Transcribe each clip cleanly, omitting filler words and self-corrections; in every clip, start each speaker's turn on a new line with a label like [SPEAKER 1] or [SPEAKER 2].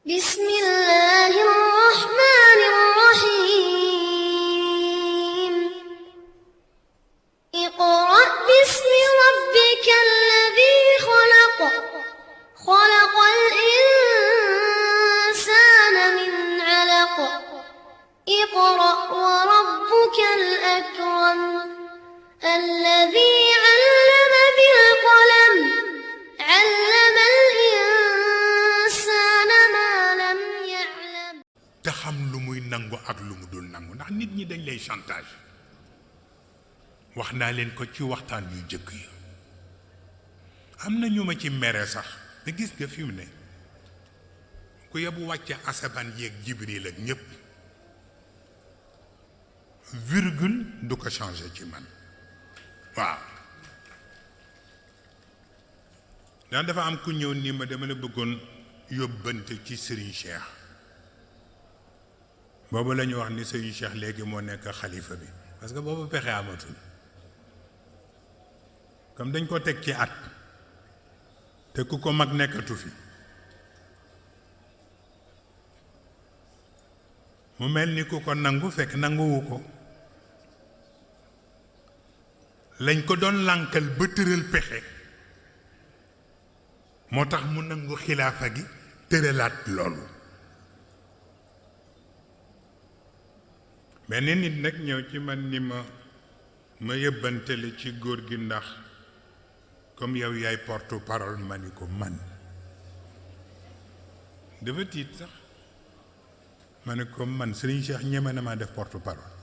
[SPEAKER 1] بسم الله الرحمن الرحيم اقرأ باسم ربك الذي خلق خلق الإنسان من علق اقرأ وربك الأكرم الذي علم بالقلم علم الإنسان ما لم يعلم
[SPEAKER 2] te xam lu muy nangu ak lu mu dul nangu ndax nit ñi dañ lay chantage wax naa leen ko ci waxtaan yu jëkk yi am na ñu ma ci mere sax te gis nga fi mu ne ku yebu wàcce asaban yeeg jibril ak ñépp virgule du ko changer ci man waaw daan dafa am ku ñëw ni ma dama la bëggoon yóbbante ci Serigne Cheikh boobu la ñu wax ni Serigne Cheikh léegi moo nekk xalifa bi parce que boobu pexe amatul comme dañ ko teg ci at te ku ko mag nekkatu fi mu mel ni ku ko nangu fekk nanguwu ko lañ ko doon lànkal ba tëral pexe moo tax mu nangu xilaafa gi tëralaat loolu benn nit nag ñëw ci man ni ma yëbbantele ci góor gi ndax comme yow yaay porte parole ma ni ko man dafa tiit sax ma ne ko man Serigne Cheikh ñeme na maa def porte parole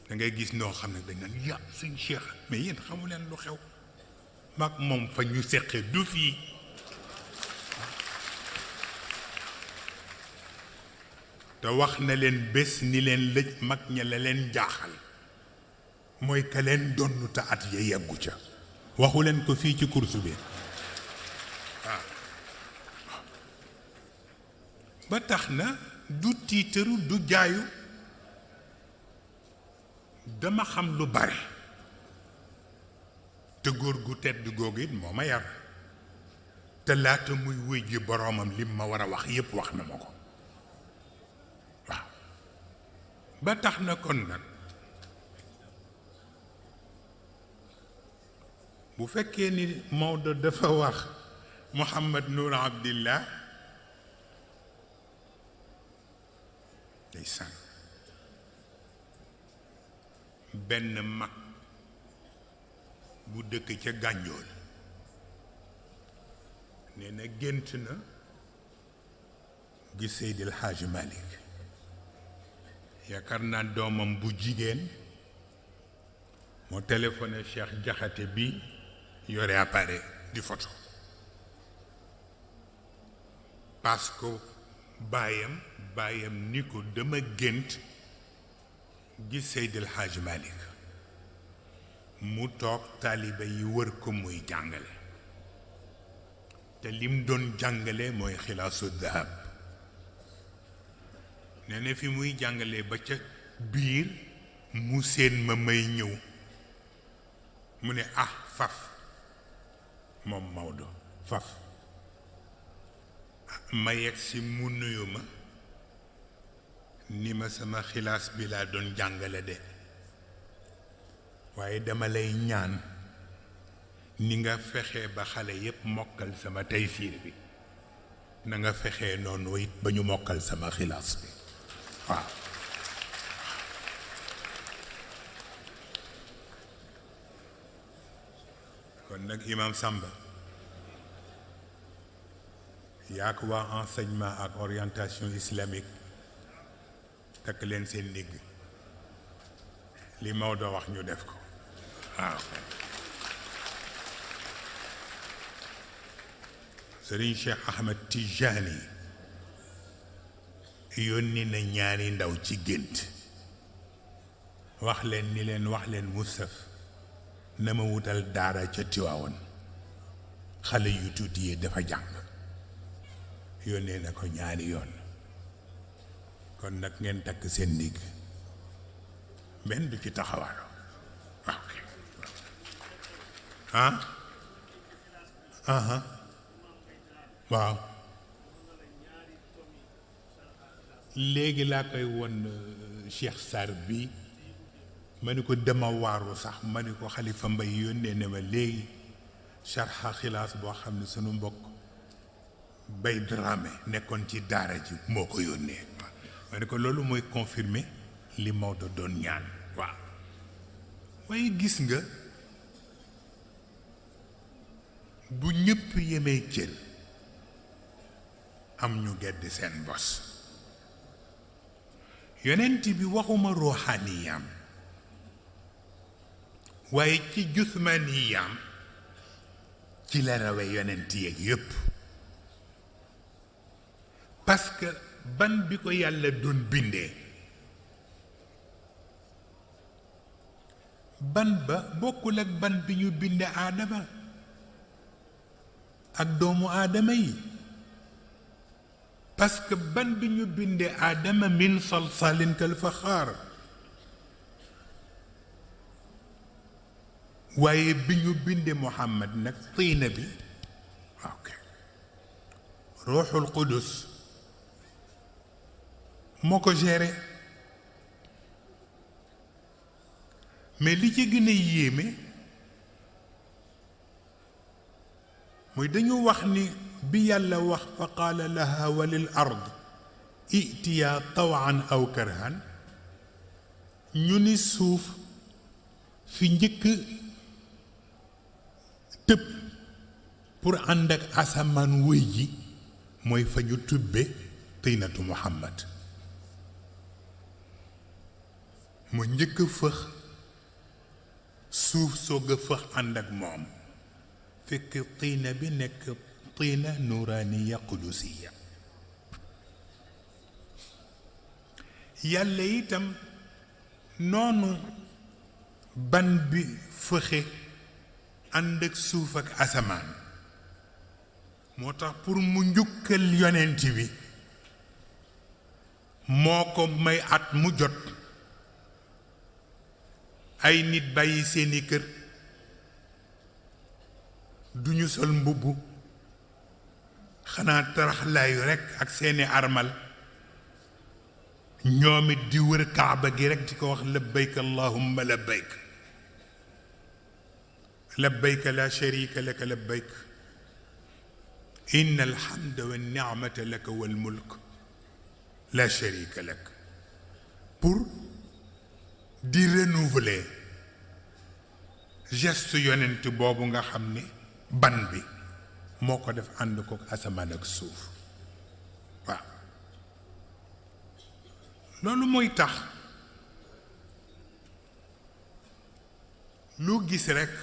[SPEAKER 2] da ngay gis noo xam ne dañ naan ya Serigne Cheikh mais yéen xamu leen lu xew mag moom fa ñu seqe du fii te wax na leen bés ni leen lëj mag ña la leen jaaxal mooy ka leen donn te at ya yeggu ca waxu leen ko fii ci kursu bi waaw ba tax na du tiitaru du jaayu dama xam lu bare te góor gu tedd googu it moo ma yar te laata muy wuy ji boroomam lim ma war a wax yépp wax na ma ko waaw ba tax na kon nag bu fekkee ni Maodo dafa wax Mouhamad Nour Abdillah ndeysaan benn mag bu dëkk ca Gànjool nee na gént na gis Seydil Hadji Malick yaakaar naa doomam bu jigéen moo téléphoné Cheikh Jaxate bi yore appareil di photo parce que baayam ni ko dama gént gis Seydil Hadji Malick mu toog taaliba yi wër ko muy jàngale te lim doon jàngale mooy xilaasu dahab nee na fi muy jàngale ba ca biir mu seen ma may ñëw mu ne ah faf moom Maodo faf ma yegg si mu nuyu ma ni ma sama xilaas bi laa doon jàngale de waaye dama lay ñaan ni nga fexe ba xale yépp mokkal sama taysiir bi na nga fexe noonu it ba ñu mokkal sama xilaas bi waaw kon nag Imam Samba yaa ko waa enseignement ak orientation islamique takk leen seen ndigg li Maodo wax ñu def ko waaw Serigne Cheikh Ahmed Tijani yónni na ñaari ndaw ci gént wax leen ni leen wax leen Moustapha na ma wutal daara ca Tiwaawoon xale yu tuuti yi dafa jàng yónnee na ko ñaari yoon kon nag ngeen takk seen ndigg benn du ci taxawaalo ah waaw léegi laa koy won Cheikh Sarr bi ma ni ko dema waaru sax ma ni ko Xalifa Mbay yónnee ne ma léegi sharxa xilaas boo xam ne sunu mbokk Bay Dramé nekkoon ci daara ji moo ko yónnee ma ni ko loolu mooy confirmer li Maodo doon ñaan waaw waaye gis nga bu ñëpp yemee cër am ñu gedd seen bos yonent bi waxuma ruuxaaniyaam waaye ci jusmaaniyaam ci la rawe yonent yeeg yépp parce que ban bi ko yàlla doon bindee ban ba bokkul ak ban bi ñu binde aadama ak doomu aadama yi parce que ban bi ñu binde aadama min salsalin kal faxaar waaye bi ñu binde Muhammad nag tiina bi ok ruuxul qudus moo ko géré mais li ci gën a yéeme mooy dañu wax ni bi yàlla wax fa qaala laha wa lil ard itiya tawan aw karhan ñu ni suuf fi njëkk tëb pour ànd ak asamaan wëy ji mooy fa ñu tubbe tinatu Muhammad mu njëkk fëx suuf soog a fëx ànd ak moom fekk tiina bi nekk tiina nuraaniya qudusiya yàlla itam noonu ban bi fëxe ànd ak suuf ak asamaan moo tax pour mu njukkal yonent bi moo ko may at mu jot ay nit bàyyi seeni kër duñu sol mbubb xanaa taraxlaayu rekk ak seeni armal ñoom it di wër kaaba gi rekk di ko wax labbayk allahumma labbayk labbayk la sharika laka labbayk inna alhamda wa ni'mata laka wal mulk la sharika lak pour di renouveler geste yonent boobu nga xam ne ban bi moo ko def ànd ko asamaan ak suuf waaw loolu mooy tax lu gis rekk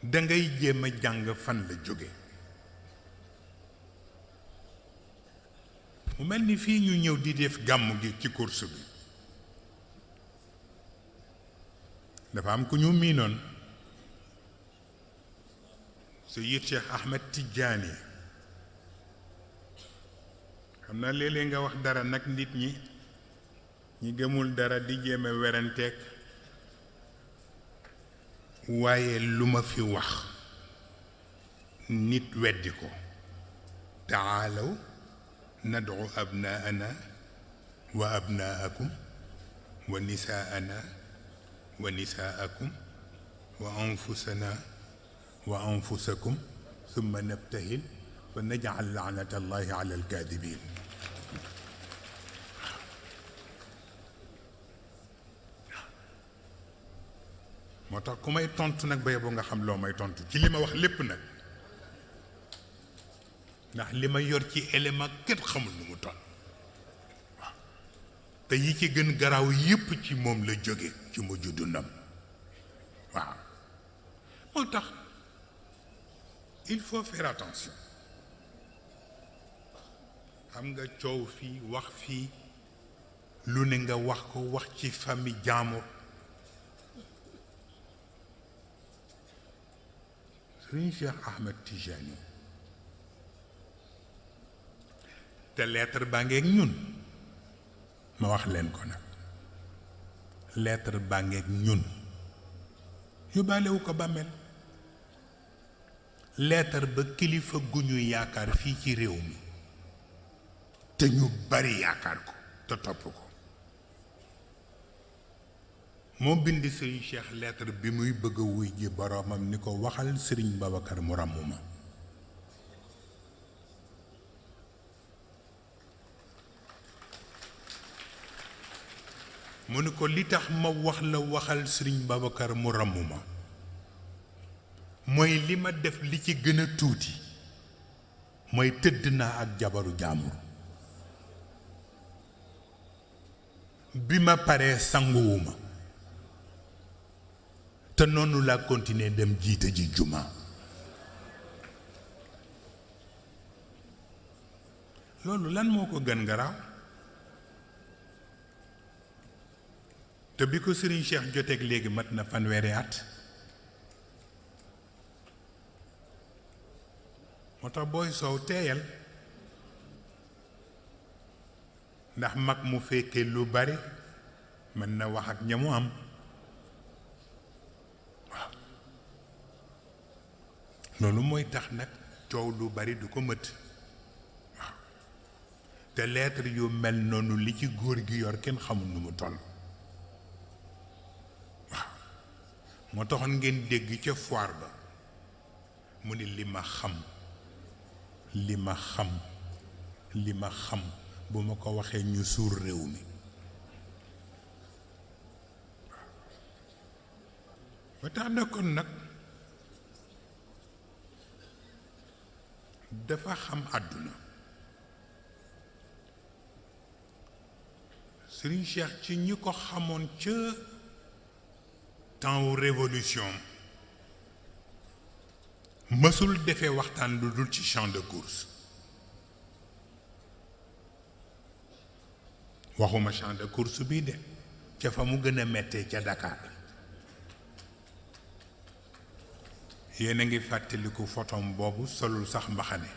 [SPEAKER 2] dangay jéem a jàng fan la jóge mu mel ni fii ñu ñëw di def gàmmu gi ci course bi dafa am ku ñu miinoon Sayyid Cheikh Ahmed Tidiane xam naa léeg-léeg nga wax dara nag nit ñi gëmul dara di jéem a weranteeg waaye lu ma fi wax nit weddi ko taalaw nad'u abnaana wa abnaakum wa nisaana wa nisaakum wa anfusana wa anfusakum thumma nabtahil fa naj'al la'nata allahi ala alkaadibin moo tax ku may tontu nag ba yeboo nga xam loo may tontu ci li ma wax lépp nag ndax li ma yor ci élément kenn xamul nu mu toll waaw te yi ci gën garaaw yépp ci moom la jóge ci mujj dundam waaw moo tax il faut faire attention xam nga coow fii wax fii lu ne nga wax ko wax ci famille jaamur Sëriñ Cheikh Ahmed Tijani te lettre baa ngeeg ñun ma wax leen ko nag lettre baa ngeeg ñun yóbbaalewu ko bàmmeel leetar ba kilifa gu ñu yaakaar fii ci réew mi te ñu bari yaakaar ko te topp ko moo bind sëriñ Cheikh leetar bi muy bëgg a wuy ji boroomam ni ko waxal sëriñ Babacar mu ràmm ma mu ni ko li tax ma wax la waxal sëriñ Babacar mu ràmm ma mooy li ma def li ci gën a tuuti mooy tëdd naa ak jabaru jaambur bi ma paree sanguwuma te noonu laa continuer dem jiite ji juma loolu lan moo ko gën garaaw te bi ko Serigne Cheikh joteeg léegi mat na fanweeri at moo tax booy soow teeyal ndax mag mu fekkee lu bari mën na wax ak ñamu am waaw loolu mooy tax nag coow lu bari du ko mët waaw te lettre yu mel noonu li ci góor gi yor kenn xamul nu mu toll waaw moo taxoon ngeen dégg ca foire ba mu ni li ma xam bu ma ko waxee ñu suur réew mi ba tax na kon nag dafa xam àdduna Serigne Cheikh ci ñi ko xamoon ca temps wu révolution mësul defee waxtaan lu dul ci champ de course waxuma champ de course bii de ca fa mu gën a mettee ca Dakar yéen a ngi fàttaliku photom boobu solul sax mbaxane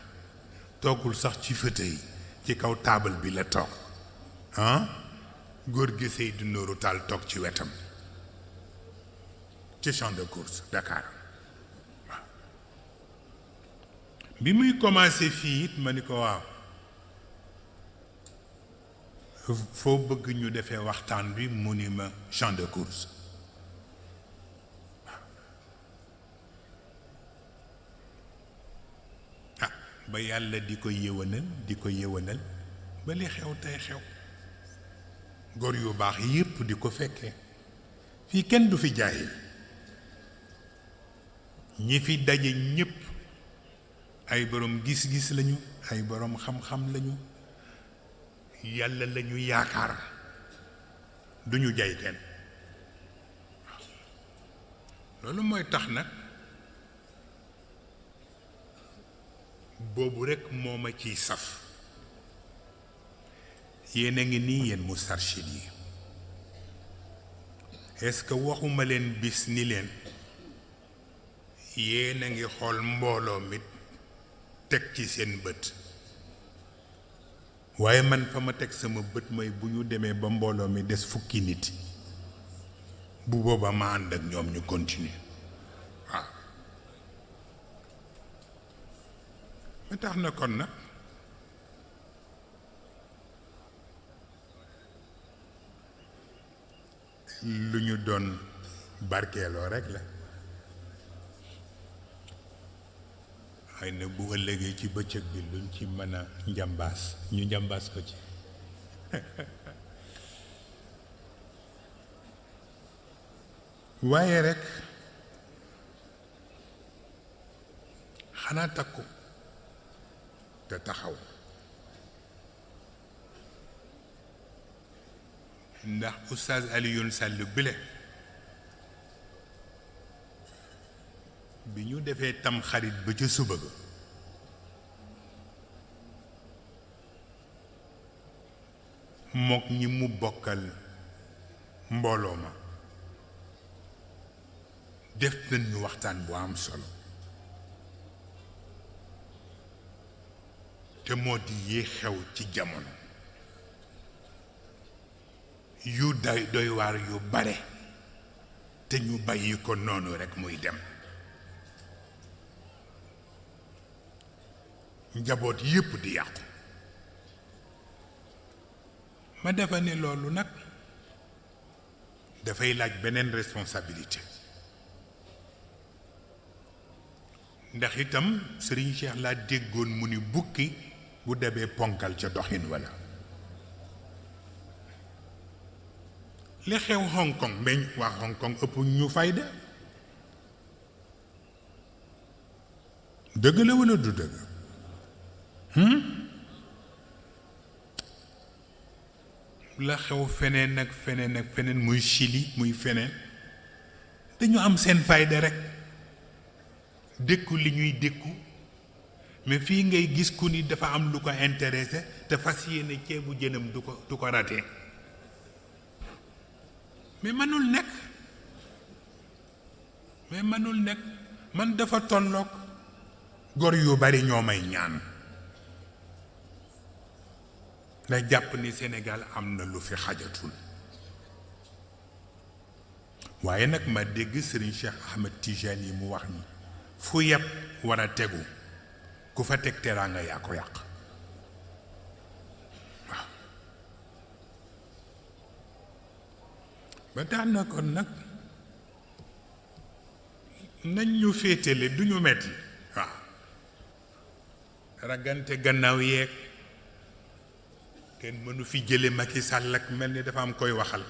[SPEAKER 2] toogul sax ci fauteuil ci kaw taabal bi la toog góor gi Seydou Nourou Tall toog ci wetam ci champ de course Dakar waaw bi muy commencé fii it ma ni ko waaw foo bëgg ñu defee waxtaan bi mu ni ma champ de course ba yàlla di ko yéwénal ba li xew tey xew góor yu baax yépp di ko fekkee fii kenn du fi jaayil ñi fi daje ñépp ay boroom gis-gis lañu ay boroom xam-xam lañu yàlla lañu yaakaar duñu jay kenn loolu mooy tax nag boobu rekk moo ma ciy saf yéen a ngi nii yéen Moustarchid yi est-ce que waxuma leen bis ni leen yéen a ngi xool mbooloo mi teg ci seen bët waaye man fa ma teg sama bët mooy bu ñu demee ba mbooloo mi des fukki nit bu booba ma ànd ak ñoom ñu continuer waaw ma tax na kon nag lu ñu doon barkeeloo rekk la xëy na bu ëllëgee ci bëccëg bi luñ ci mën a njambaas ñu njambaas ko ci waaye rekk xanaa takku te taxaw ndax Oustaz Alioune Sall bile bi ñu defee tam xarit ba ca suba ga mook ñi mu bokkal mbooloo ma def nañu waxtaan bu am solo te moo di yi xew ci jamono yu doy waar yu bare te ñu bàyyi ko noonu rekk muy dem njaboot yépp di yàqu ma defa ne loolu nag dafay laaj beneen responsabilité ndax itam Serigne Cheikh laa déggoon mu ni bukki bu debee ponkal ca doxin wala li xew Hong Kong meñ waa Hong Kong ëpp ñu fayda dëgg la wala du dëgg la xew feneen ak feneen ak feneen muy Chili muy feneen dañu am seen fayda rek dékku li ñuy dékku mais fii ngay gis ku ni dafa am lu ko intéressé te fas yéene ceebu jënam du ko raté mais mënul nekk man dafa tolloog gor yu bari ñoo may ñaan na jàpp ni Sénégal am na lu fi xajatul waaye nag ma dégg Serigne Cheikh Ahmed Tijani yi mu wax ni fu yeb war a tegu ku fa teg teraanga yaa ko yàq waaw ba tax na kon nag nañ ñu féetale du ñu metti waaw ragante gannaaw yeeg kenn mënu fi jële Macky Sall ak mel ni dafa am koy waxal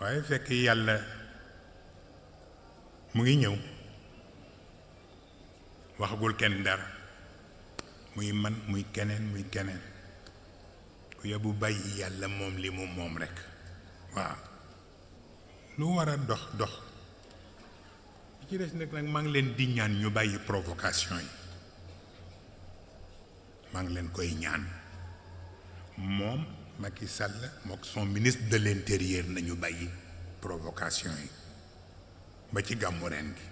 [SPEAKER 2] waaye fekk yàlla mu ngi ñëw waxagul kenn dara muy man muy keneen ku yebu bàyyi yàlla moom li mu moom rekk waaw lu war a dox li ci des nag maa ngi leen di ñaan ñu bàyyi provocation yi maa ngi leen koy ñaan moom Macky Sall mook son ministre de l'intérieur nañu bàyyi provocation yi ba ci gàmmu ren gi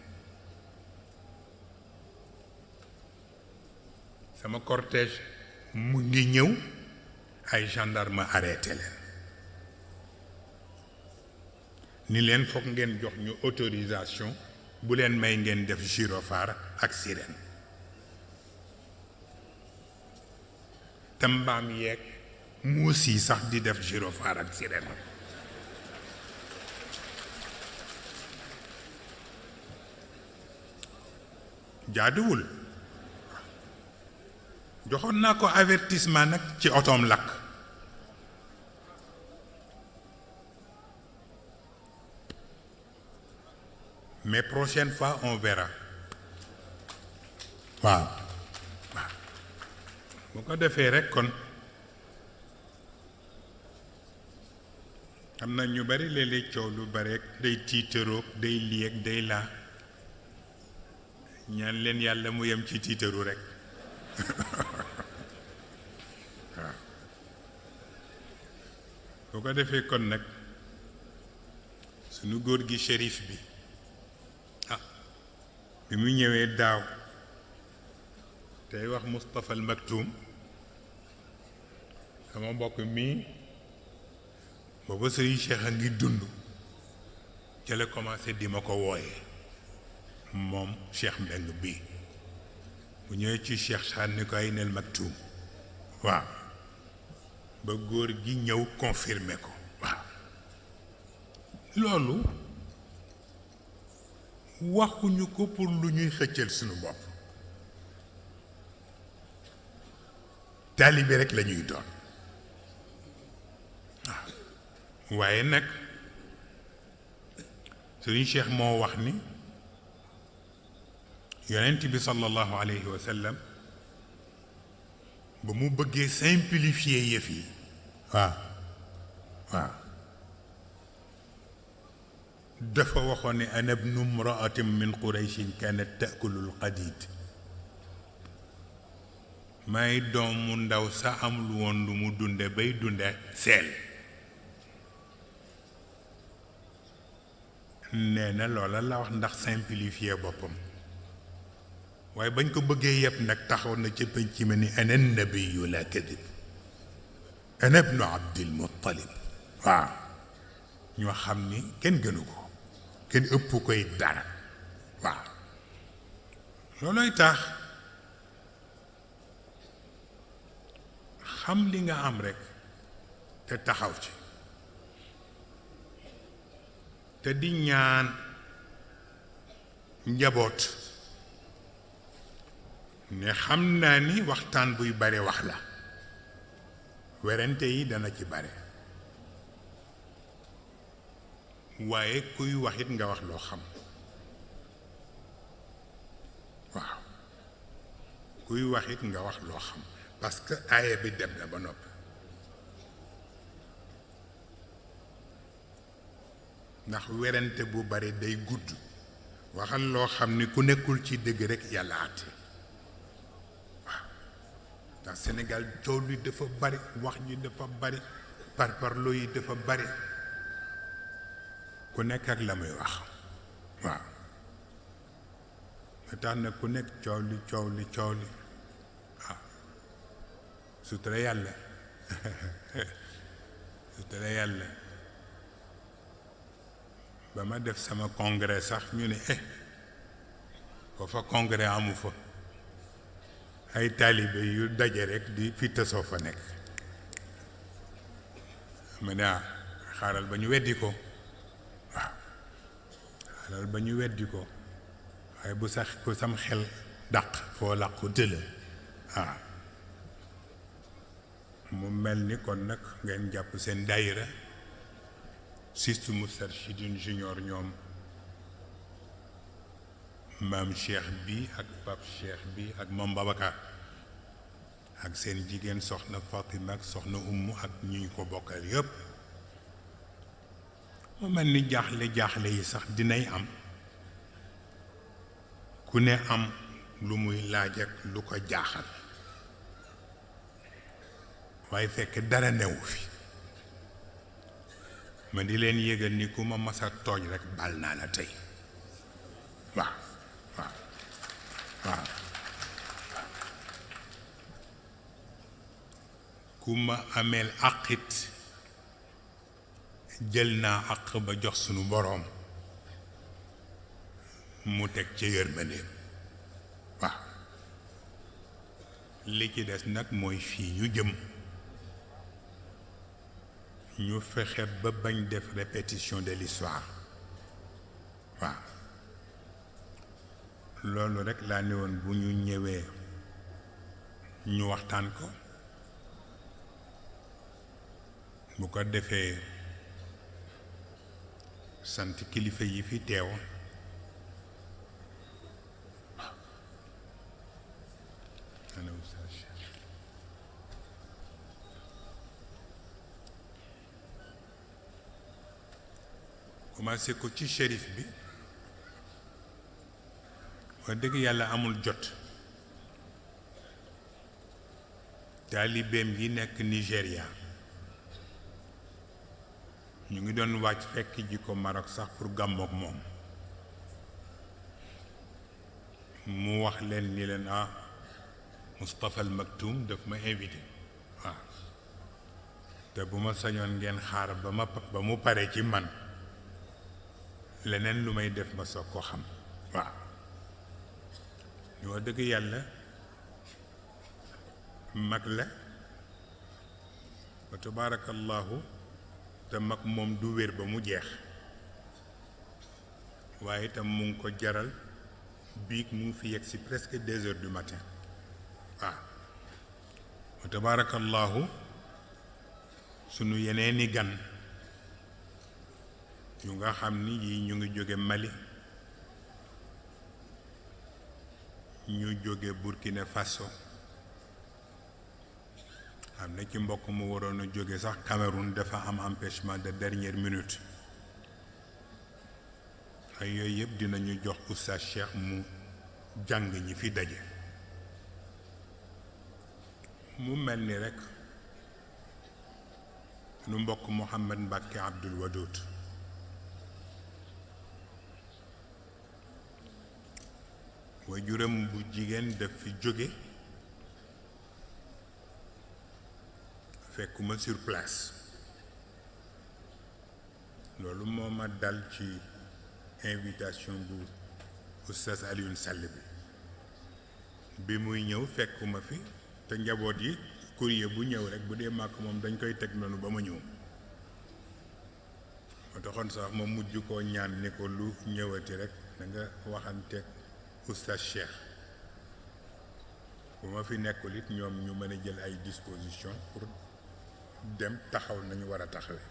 [SPEAKER 2] sama cortège mu ngi ñëw ay gendarme arrêté leen ni leen foog ngeen jox ñu autorisation bu leen may ngeen def gyrophare ak sirène te mbaam yeeg muus yi sax di def gyrophare ak sirène jaaduwul joxoon naa ko avertissement nag ci otoom lakk mais prochaine fois on verra waaw bu ko defee rek kon am na ñu bari léeg-léeg coow lu bare day tiitaroog day lii ak day laa ñaan leen yàlla mu yem ci tiitaru rek waaw bu ko defee kon nag sunu góor gi shérif bi bi mu ñëwee daaw tey wax Moustapha al Maktoum sama mbokk mii booba Serigne Cheikh a ngi dund ca la commencé di ma ko wooye moom Cheikh Mbeng bi bu ñëwee ci Cheikh Saan ni ko ay nel Maktoum waaw ba góor gi ñëw confirmer ko waaw loolu waxuñu ko pour lu ñuy xëccal suñu bopp taalibe rek la ñuy doon waaw waaye nag Sëriñ Cheikh moo wax ni yonent bi sallallahu alayhi wa sallam ba mu bëggee simplifier yëf yi waaw waaw dafa waxoon ne ana ibnu imra'atin min qurayshin kanat ta'kulu al-qadid may doomu ndaw sa amul woon lu mu dunde bay dunde seel nee na loola la wax ndax simplifier boppam waaye bañ ko bëggee yëpp nag taxaw na ci penc mi ni ana nabiyyu la kadib ana ibnu abdil muttalib waaw ñoo xam ni kenn gënu ko kenn ëpp koy dara waaw loolooy tax xam li nga am rekk te taxaw ci te di ñaan njaboot ne xam naa ni waxtaan buy bare wax la werante yi dana ci bare waaye kuy waxit nga wax loo xam waaw kuy waxit nga wax loo xam parce que aaya bi dem na ba noppi ndax werante bu bare day gudd waxal loo xam ni ku nekkul ci dëgg rekk yàlla àtte waaw ndax Sénégal coow li dafa bari wax ji dafa bari parparloo yi dafa bari ku nekk ak la muy wax waaw nga tax na ku nekk coow li waaw sutura yàlla sutura yàlla ba ma def sama congrès sax ñu ne foofa congrès amu fa ay taalibe yu daje rekk di fi tasoo fa nekk ma ne xaaral ba ñu weddi ko waaw xaaral ba ñu weddi ko waaye bu sax ku sam xel dàq foo làqu tëla waaw mu mel ni kon nag ngeen jàpp seen daayira Siste Moustarchidine Junior ñoom maam Cheikh bi ak Pape Cheikh bi ak Mame Babacar ak seen jigéen soxna Fatima ak soxna Umu ak ñi ñu ko bokkal yépp mu mel ni jaaxle yi sax dinay am ku ne am lu muy laaj ak lu ko jaaxal waaye fekk dara newu fi ma di leen yégal ni ku ma masa tooj rekk bal naa la tey waaw ku ma ameel àqit jël naa àq ba jox sunu boroom mu teg ca yërmandeem waaw li ci des nag mooy fii ñu jëm ñu fexe ba bañ def répétition de l'histoire waaw loolu rekk laa ne woon bu ñu ñëwee ñu waxtaan ko bu ko defee sant kilifa yi fi teew commencé ko ci shérif bi wax dëgg yàlla amul jot taalibeem yi nekk Nigéria ñu ngi doon wàcc fekk ji ko Maroc sax pour gàmmook moom mu wax leen ni leen Moustapha Al Maktoum daf ma invité waaw te bu ma sañoon ngeen xaar ba mu pare ci man leneen lu may def ma soog ko xam waaw ñu wax dëgg yàlla mag la wa tabaarakallahu te mag moom du wér ba mu jeex waaye itam mu ngi ko jaral biig mu ngi fi yegg si presque 2 heures du matin waaw wa tabaarakallahu sunu yeneeni gan yu nga xam ni yi ñu ngi jóge Mali ñu jóge Burkina Faso am na ci mbokk mu waroon a jóge sax Cameroun dafa am empêchement de dernière minute ay yooyu yëpp dinañu jox Oustaz Cheikh mu jàng ñi fi daje mu mel ni rekk nu mbokk Mouhamad Mbacke Abdoul Wadoud waajuram bu jigéen daf fi jóge fekkuma sur place loolu moo ma dal ci invitation bu Oustaz Alioune Sall bi bi muy ñëw fekkuma fi te njaboot yi courrier bu ñëw rek bu dee màkk moom dañ koy teg noonu ba ma ñëw moo taxoon sax ma mujj koo ñaan ni ko lu ñëwati rek da nga waxanteeg oustaz Cheikh bu ma fi nekkul it ñoom ñu mën a jël ay disposition pour dem taxaw nañu war a taxawee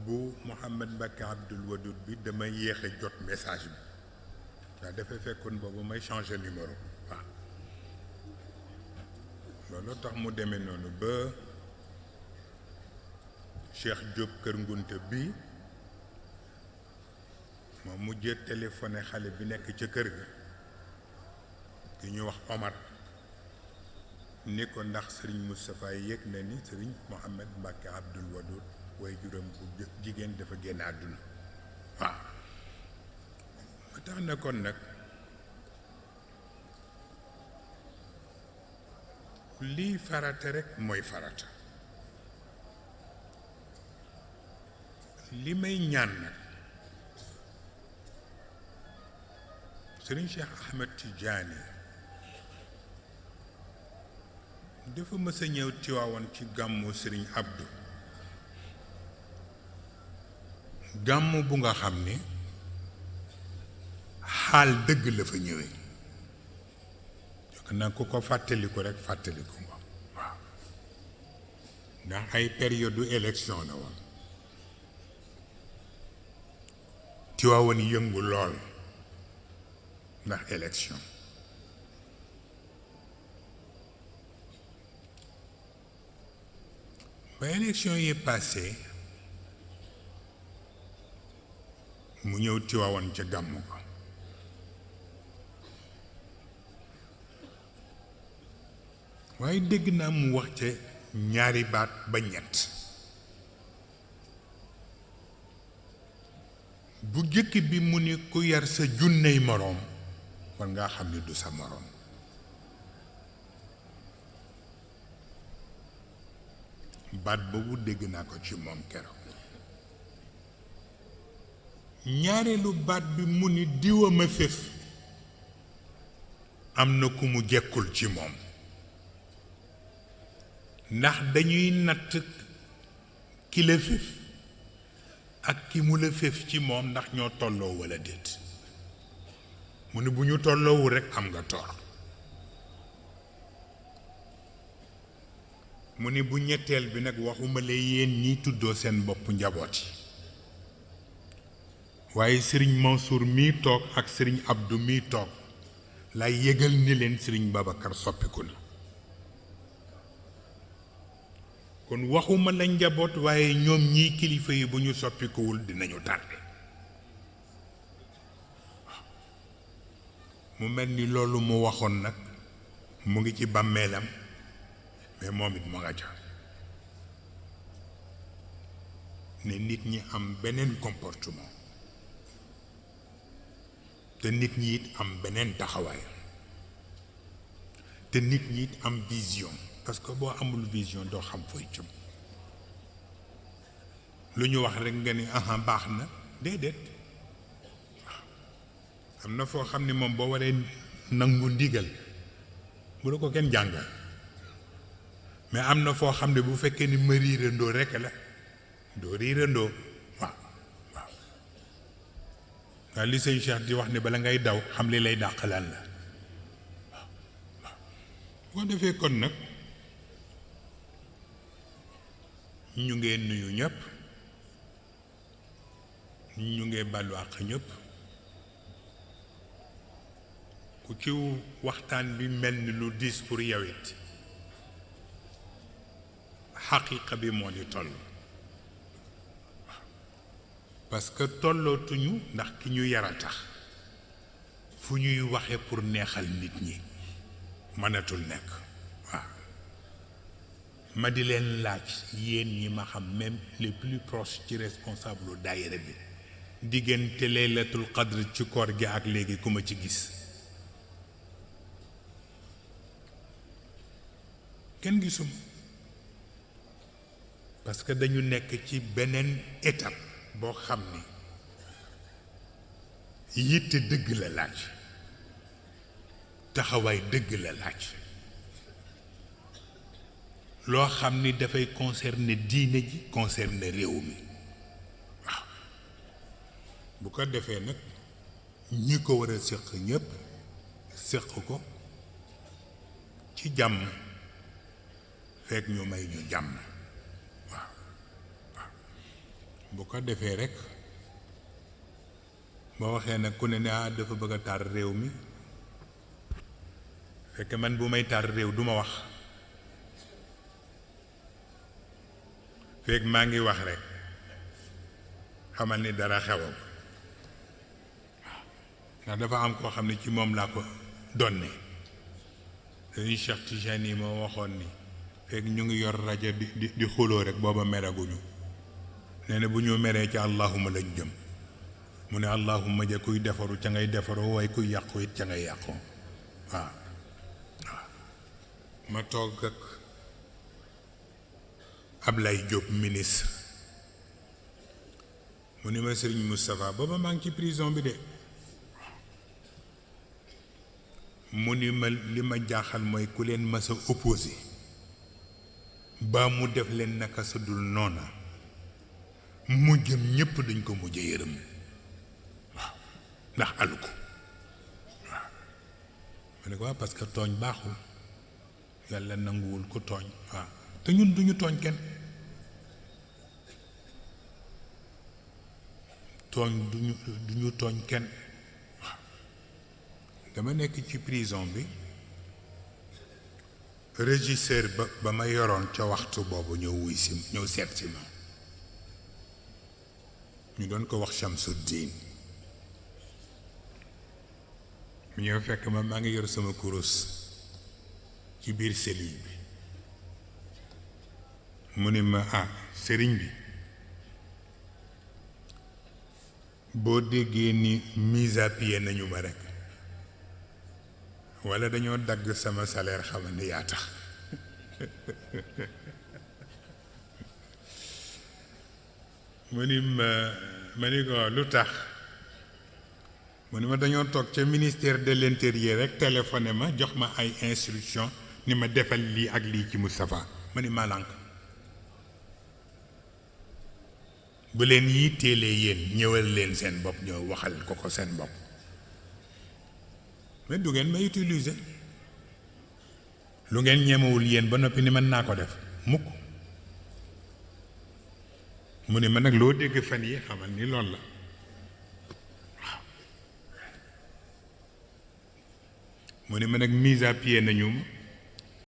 [SPEAKER 2] bu Mouhamed Mbacke Abdoul Wadoud bi dama yéexe jot message bi ndax dafay fekkoon boobu may changer numéro waaw loolu tax mu demee noonu ba Cheikh Diop kër ngunte bi moom mujjee téléphoné xale bi nekk ca kër ga ki ñuy wax Omar ni ko ndax Serigne Moustapha yëg na ni Serigne Mouhamed Mbacke Abdoul Wadoud way juróom bu jigéen dafa génn àdduna waaw ba tax na kon nag lii farata rek mooy farata li may ñaan nag Serigne Cheikh Ahmed Tidiane dafa mës a ñëw Tiwaawan ci gàmmu Serigne Abdou gàmmu bu nga xam ni xaal dëgg la fa ñëwee jokk naa ku ko fàttaliku rek fàttaliku nga waaw ndax ay période élection la woon Tiwaawan yëngu lool ndax élection ba élection yi passé mu ñëw Tiwaawan ca gàmmu ko waaye dégg naa mu wax ca ñaari baat ba ñett bu jëkk bi mu ni ku yar sa junney moroom war ngaa xam ni du sa moroom baat boobu dégg naa ko ci moom keroog ñaareelu baat bi mu ni diwa ma féf am na ku mu jekkul ci moom ndax dañuy natt ki la féf ak ki mu la féf ci moom ndax ñoo tolloo walla déet mu ni bu ñu tolloowu rekk am nga toor mu ni bu ñetteel bi nag waxuma la yéen ñiy tuddoo seen bopp njaboot yi waaye sëriñ Mansour mii toog ak sëriñ Abdou mii toog lay yëgal ni leen sëriñ Babacar soppiku na kon waxuma la njaboot waaye ñoom ñii kilifa yi bu ñu soppikuwul dinañu tardé mu mel ni loolu mu waxoon nag mu ngi ci bàmmeelam mais moom it mu nga ca ne nit ñi am beneen comportement te nit ñi it am beneen taxawaay te nit ñi it am vision parce que boo amul vision doo xam fooy jëm lu ñu wax rekk nga ni aha baax na déedéet am na foo xam ne moom boo waree nangu ndigal bu la ko kenn jàngal mais am na foo xam ne bu fekkee ni ma riirandoo rekk la doo riirandoo waaw waaw li sëñ Cheikh di wax ne bala ngay daw xam li lay dàq lan la waaw boo defee kon nag ñu ngee nuyu ñëpp ñu ngee balu àq ñëpp ku ci waxtaan bi mel ni lu diis pour yow it xaqiiqa bi moo di toll parce que tollootuñu ndax ki ñu yar a tax fu ñuy waxe pour neexal nit ñi mënatul nekk waaw ma di leen laaj yéen ñi ma xam même les plus proches ci responsable daayira bi diggante laylatul qadr ci koor gi ak léegi ku ma ci gis kenn gisum parce que dañu nekk ci beneen étape boo xam ni yitte dëgg la laaj taxawaay dëgg la laaj loo xam ni dafay concerner diine ji concerner réew mi waaw bu ko defee nag ñi ko war a séq ñépp séq ko ci jàmm fekk ñu may ñu jàmm waaw waaw bu ko defee rek boo waxee nag ku ne ne dafa bëgg a taar réew mi fekk man bu may taar réew duma wax fekk maa ngi wax rek xamal ni dara xewam ndax dafa am koo xam ne ci moom laa ko donne dañuy Cheikh Tijani yi moo waxoon ni fekk ñu ngi yor rajo di xuloo rek booba meraguñu nee na bu ñu meree ci allahuma lañ jëm mu ne allahuma ja kuy defaru ca ngay defaroo waaye kuy yàqu it ca ngay yàqoo waaw waaw ma toog ak Ablaye Diop ministre mu ni ma Serigne Moustapha booba maa ngi ci prison bi de mu ni ma li ma jaaxal mooy ku leen mas a opposé ba mu def leen naka sa dul noona mujjëm ñépp dañ ko mujj yërëm waaw ndax alu ko waaw ma ne ko waaw parce que tooñ baaxul yàlla nanguwul ko tooñ waaw te ñun duñu tooñ kenn duñu tooñ kenn waaw dama nekk ci prison bi régisseur ba ma yoroon ca waxtu boobu ñëw seet si ma ñu doon ko wax Chamsuddin mu ñëw fekk maa ngi yor sama kurus ci biir cellule bi mu ni ma sëriñ bi boo déggee ni mise à pied nañu ma rek walla dañoo dagg sama salaire xamal ni yaa tax mu ni ma ni ko lu tax mu ni ma dañoo toog ca ministère de l'intérieur rek téléphoné ma jox ma ay instruction ni ma defal lii ak lii ci Moustapha ma ni ma lànk bu leen yitteelee yéen ñëwal leen seen bopp ñëw waxal ko seen bopp mais du ngeen ma utiliser lu ngeen ñemewul yéen ba noppi ni mën naa ko def mukk mu ne ma nag loo dégg fan yi xamal ni lool la waaw mu ne ma nag mise à pied nañu